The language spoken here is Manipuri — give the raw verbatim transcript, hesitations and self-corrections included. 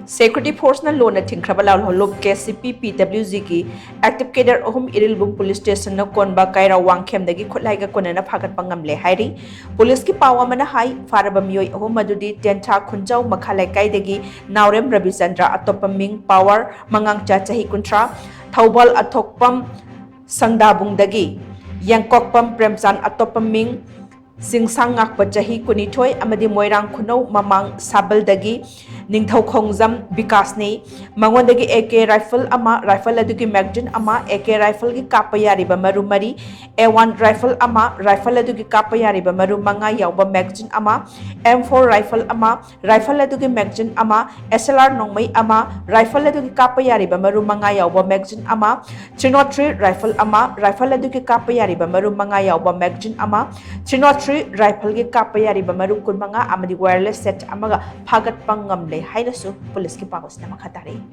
Security forceꯅ ꯂꯣꯟꯅ ꯊꯤꯡꯈ꯭ꯔꯕ ꯂꯥꯜꯍꯧꯂꯨꯞ ꯀꯦ ꯁꯤ ꯄꯤ ꯄꯤ ꯗꯕ꯭ꯂꯤꯎ ꯖꯤꯒꯤ active cadre ꯑꯍꯨꯝ ꯏꯔꯤꯜꯕꯨꯡ police stationꯅ ꯀꯣꯟꯕ ꯀꯩꯔꯥꯎ ꯋꯥꯡꯈꯦꯝꯗꯒꯤ ꯈꯨꯠꯂꯥꯏꯒ ꯀꯣꯟꯅꯅ ꯐꯥꯒꯠꯄ ꯉꯝꯂꯦ ꯍꯥꯏꯔꯤ꯫ Policeꯀꯤ ꯄꯥꯎ ꯑꯃꯅ ꯍꯥꯏ, ꯐꯥꯔꯕ ꯃꯤꯑꯣꯏ ꯑꯍꯨꯝ ꯑꯗꯨꯗꯤ ꯇꯦꯟꯊꯥ ꯈꯨꯟꯖꯥꯎ ꯃꯈꯥ ꯂꯩꯀꯥꯏꯗꯒꯤ ꯅꯥꯎꯔꯦꯝ ꯔꯕꯤꯆꯟꯗ꯭ꯔ, ꯑꯇꯣꯞꯄ ꯃꯤꯡ ꯄꯥꯋꯔ, ꯃꯉꯥꯡꯆꯥ, ꯆꯍꯤ ꯀꯨꯟꯊ꯭ꯔꯥ, ꯊꯧꯕꯥꯜ ꯑꯊꯣꯛꯄꯝ ꯁꯪꯗꯥꯕꯨꯡꯗꯒꯤ ꯌꯦꯡꯀꯣꯛꯄꯝ ꯄ꯭ꯔꯦꯝꯆꯥꯟ, ꯑꯇꯣꯞꯄ ꯃꯤꯡ ꯆꯤꯡꯁꯥꯡ ꯉꯥꯛꯄ, ꯆꯍꯤ ꯀꯨꯟꯅꯤꯊꯣꯏ, ꯑꯃꯗꯤ ꯃꯣꯏꯔꯥꯡ ꯈꯨꯅꯧ ꯃꯃꯥꯡ ꯁꯥꯕꯜꯗꯒꯤ ꯅꯤꯡꯊꯧꯈꯣꯡꯖꯝ ꯕꯤꯀꯥꯁꯅꯤ꯫ ꯃꯉꯣꯟꯗꯒꯤ ꯑꯦ ꯀꯦ rifle ꯑꯃ, rifle ꯑꯗꯨꯒꯤ magazine ꯑꯃ, ꯑꯦ ꯀꯦ rifleꯒꯤ ꯀꯥꯞꯄ ꯌꯥꯔꯤꯕ ꯃꯔꯨ ꯃꯔꯤ, ꯑꯦ ꯋꯥꯟ rifle ꯑꯃ, rifle ꯑꯗꯨꯒꯤ ꯀꯥꯞꯄ ꯌꯥꯔꯤꯕ ꯃꯔꯨ ꯃꯉꯥ ꯌꯥꯎꯕ magazine ꯑꯃ, ꯑꯦꯝ ꯐꯣꯔ rifle ꯑꯃ, rifle ꯑꯗꯨꯒꯤ magazine ꯑꯃ, ꯑꯦꯁ ꯑꯦꯜ ꯑꯥꯔ ꯅꯣꯡꯃꯩ ꯑꯃ, rifle ꯑꯗꯨꯒꯤ ꯀꯥꯞꯄ ꯌꯥꯔꯤꯕ ꯃꯔꯨ ꯃꯉꯥ ꯌꯥꯎꯕ magazine ꯑꯃ, three not three rifle ꯑꯃ, rifle ꯑꯗꯨꯒꯤ ꯀꯥꯞꯄ ꯌꯥꯔꯤꯕ ꯃꯔꯨ ꯃꯉꯥ ꯌꯥꯎꯕ magazine ꯑꯃ, three not three rifleꯒꯤ ꯀꯥꯞꯄ ꯌꯥꯔꯤꯕ ꯃꯔꯨ ꯀꯨꯟꯃꯉꯥ ꯑꯃꯗꯤ wireless set ꯑꯃꯒ ꯐꯥꯒꯠꯄ ꯉꯝꯂꯦ ꯍꯥꯏꯅꯁꯨ policeꯀꯤ ꯄꯥꯎ ꯑꯁꯤꯅ ꯃꯈꯥ ꯇꯥꯔꯛꯏ꯫